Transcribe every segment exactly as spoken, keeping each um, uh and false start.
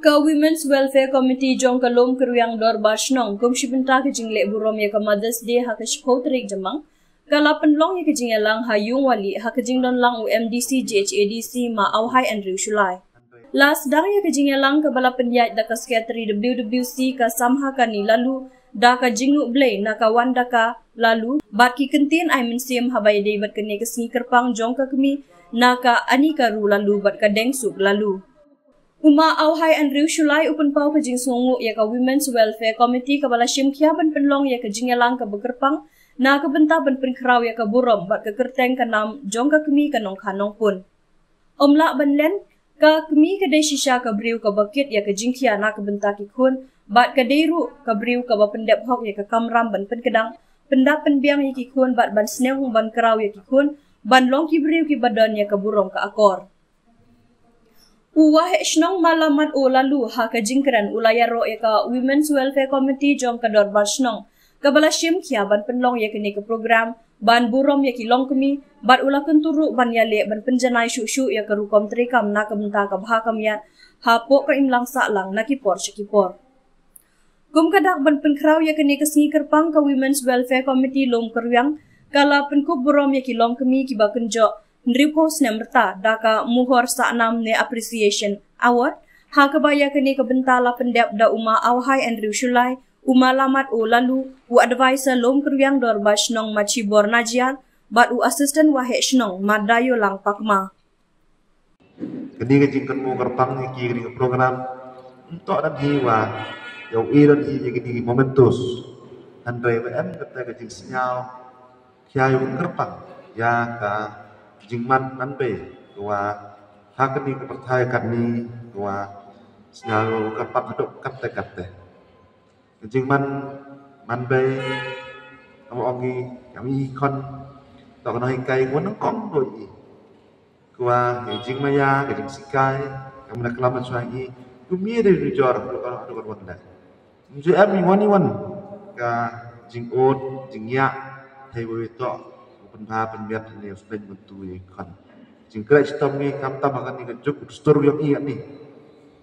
Ka Women's Welfare Committee jong ka Lum Kyrwiang Dorbar Shnong, kum shi bynta ka jingleh burom ïa ka Mother's Day ha ka shiphew tarik Jymmang, ka la pynlong ïa ka jingïalang ha Yung Wali ha ka jingdon lang u M D C G H A D C Ma Auhai Andrew Shullai. La sdang ïa ka jingïalang kaba la pynïaid da ka Secretary W W C ka Samhakani Laloo da ka jingnguk blei na ka Wandaka Laloo bad ki kyntien ai mynsiem haba ïadei bad kane ka sngi kyrpang jong ka kmie na ka Anikaru Laloo bad ka Dengsuk Laloo. U Ma Auhai Andrew Shullai u pynpaw ka jingsngewnguh ïa ka Women's Welfare Committee kaba la shim khia ban pynlong ïa ka jingïalang kaba kyrpang na ka bynta ban pynkhraw ïa ka burom bad ka kyrteng ka nam jong ka kmie ka nongkha nongpun. Ym lah ban len, ka kmie ka dei shisha ka briew kaba kit ïa ka jingkhia na ka bynta ki khun bad ka dei ruh ka briew kaba pyndep hok ïa ka kamram ban pynkdang, pyndap pynbiang ïa ki khun bad ban sngewbha ban kraw ïa ki khun ban long ki briew kiba don ïa ka burom ka akor. U Waheh Shnong Ma Lamat O Laloo ha ka jingkren u la ïaroh ïa ka Women's Welfare Committee jong ka Dorbar Shnong kaba la shim khia ban pynlong ïa kane ka program ban burom ïa ki longkmie bad u la kyntu ruh ban ïaleh ban pynjanai shuh shuh ïa ka rukom treikam na ka bynta ka bha ka miat hapoh ka imlang sahlang na ki por sha ki por. Kum ka dak ban pynkhraw ïa kane ka sngi kyrpang, ka Women's Welfare Committee Lum Kyrwiang ka la pynkup burom ïa ki longkmie kiba kynjoh hynriewphew snem rta da ka Muhor Sahnam ne Appreciation Award, ha kaba ïa kane ka bynta la pyndep da u Ma Auhai Andrew Shullai, u Ma Lamat O Laloo, u Advisor Lum Kyrwiang Dorbar Shnong Ma Chibor Najiar bad u Assistant Waheh Shnong Ma Dayolang Pakma. Kane ka jingkynmaw kyrpang ïa ki, kane ka program, ym toh don hi wa ïa u i don hi ïa kine ki mementos. Hynrei ba em kata ka jingsngew khia ïa u kyrpang ïa ka jingman man bei ka wa ha kane ka pyrthai katne ka wa sngew ïa u kyrpang haduh katte katte. Ka jingman man bei, ka ba ong i, ka mi khon, toh ka nonghikai ka wa nyngkong dei i. Ka wa ka jingmaïa, ka jingsikai, ka mena klam shuwa i, ka mi dei ri jor, ka wa ka wa da. Ju em i wan i wan ka jingud, jingïa, hei wa wi toh u pynbha pynbiat ne u sdang myntu i khon. Jingkhreh shitom ngi khamtam ha kane ka juk dustur yong i ani.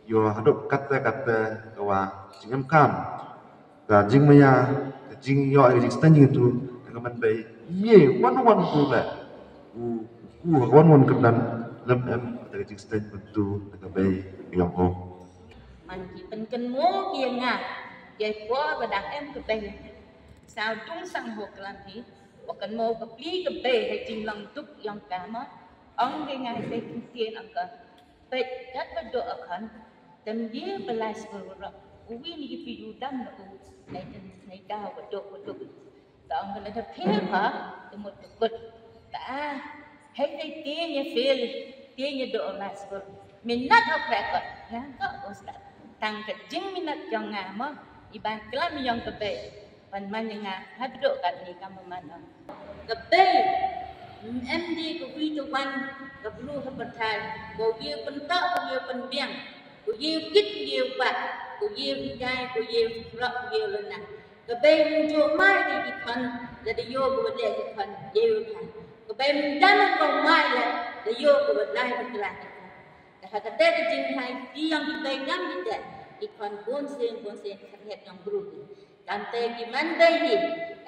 Ïoh haduh katte katte ka wa jingem kam, ka jingmaïa, ka jingïoh, ka jingsdang jingïathuh na ka man bei. Ïa wan wan tu le u ku wan wan kyrdan lem em ka jingsdang myntu na ka bei yong o. Man ki pynkynmaw ki ïa nga, ïa i por ba dang em ka bei. Saw dung sang ho klam hi, ba kynmaw ka pli ka bei ha jinglong duk yong ka ma, ong ki nga ha ka ktien ong ka. Peit katba doh akhon, te ym ye ba lai skur warok, uwi na ki phi u dam na u, lai ten snei daw ba doh ba doh. Ka ong ka la da phir ha, te mut ka kut. Ka ah, hei dei tieng ïa phir, tieng ïa doh lai skur. Minot hok prekot, ïa ka u stad. Tang ka jingminot jong nga mo, i ban klam yong ka bei. Ban man ïa nga haduh katne kam ban man ong. Ka bei, em dei ka wi ka wan, ka bru ha pyrthai, ka wi pyntok, ka wi pynbiang, ka wi kit, ka wi bat, ka wi jai, ka wi rok, ka wi lana. Ka bei mynjur mai dei ki khon, lada ïoh ka wadek ki khon, ïa u thai. Ka bei mynjur ka mai la, da ïoh ka wadai ka kra ki khon. Ka ha kata ka jinghai ki yong ki bei ngam ki dek, ki khon bun sien, bun sien, khat het yong bru ki. Kamte ki man bei hi,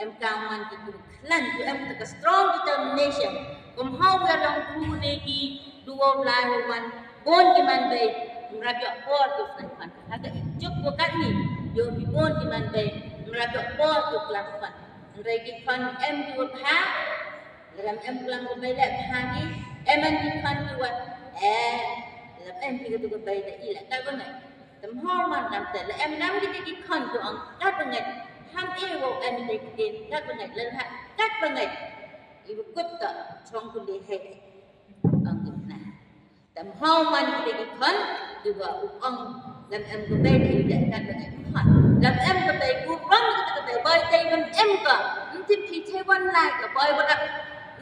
em ka man ki kru khlan, ki em ka strong determination. Kum hau ka long kru ne ki duo lai wan, bon ki man bei, mrap ïoh por tu flan fan. Haka juk ko kat ni, yo ki bon ki man bei, mrap ïoh por tu flan fan. Nrai ki fan em ki wut ha, ram em klam ko bei lek ha ki, em an ki fan ki wat, eh, ram em ki tu ko bei da i lek kat ko ngai. Tymhor man dang te, la em dang kita ki khon tu ong kat bangeit. Ham e wow em te ki kat bangeit, la ha kat bangeit. I bu kut ta chong ku le he. Ong ki na. Tymhor man kita ki khon, i wa u ong lam em ka bei, i da kat bangeit khon. Lam em ka bei, ku rong kita ka bei, bai te lam em ka. Nti phi te wan lai ka bai wa dak.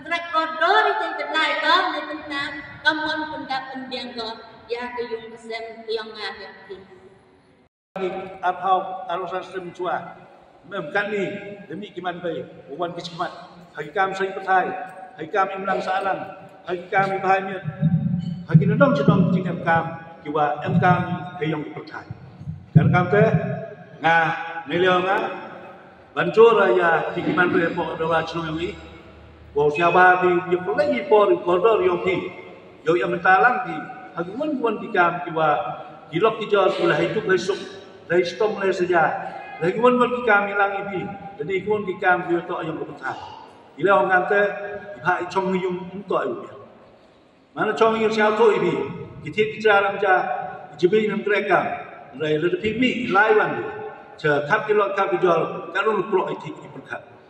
Rak ko dor i te ka lai ka, ne pynta, kam wan pynda pyndiang ka. Ïa ka yung ka sem, ka yung nga ka phi. Arphaw, arphaw san snem chwa. Mem katni, da mih ki man bei, u wan ki shikmat. Ha ki kam seng pathai, ha ki kam imlang sahlang, ha ki kam ibhai miet. Ha ki nodong shnong jingem kam, Kiwa em kam ha ïong ki pyrthai. Kan kam te nga ngi leo nga ban jor ïa ki kiman re pok da wa chnong ïong i. Wa sia ba bi ïa pulai i por i por dor ïong ki. Ïong ïa mynta lang ki ha ki won won ki kam kiwa ki lok ki jor kiwa la hai tuk hai suk, la hai stom la hai saja, la hai ki won won ki kam i lang i bi. Jadi ki won ki kam ki ïa to ïong ki pyrthai. I leo ngan te i ba i chong ïong to i bi. Mana chong ïa siaw to i bi ki thied ki tra lam ja i jibi nam kre kam. Rai le da phi mi lai wan bi cha khap ki lok khap ki jor ka rung pro i thied ki pyrkhat.